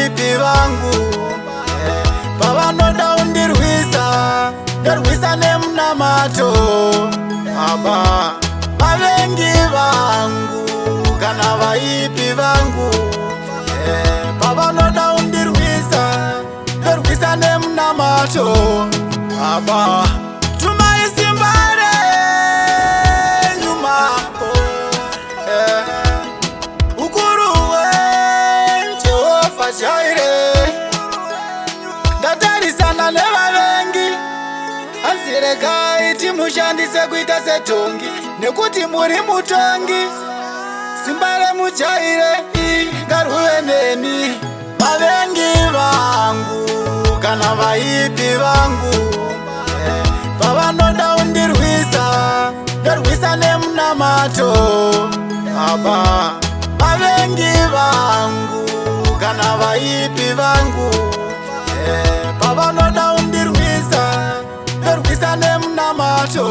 Vaipi vangu pavanoda kundirwisa, ndorwisa nemunamato. Baba, vavengi vangu kana vaipi vangu pavanoda kundirwisa, ndorwisa nemunamato. Baba, tumai simba renyu mambo, ukuru Jehovha Jireh. Ndatarisana nevavengi, hanzi regai timushandise kuita sedhongi, nekuti muri mutongi. Simba remuJireh ngaruve neni. Vavengi vangu kana vaipi vangu pavanoda kundirwisa, ndorwisa nemunamato. Baba, vavengi vangu kana vaipi vangu pavanoda kundirwisa, ndorwisa nemunamato.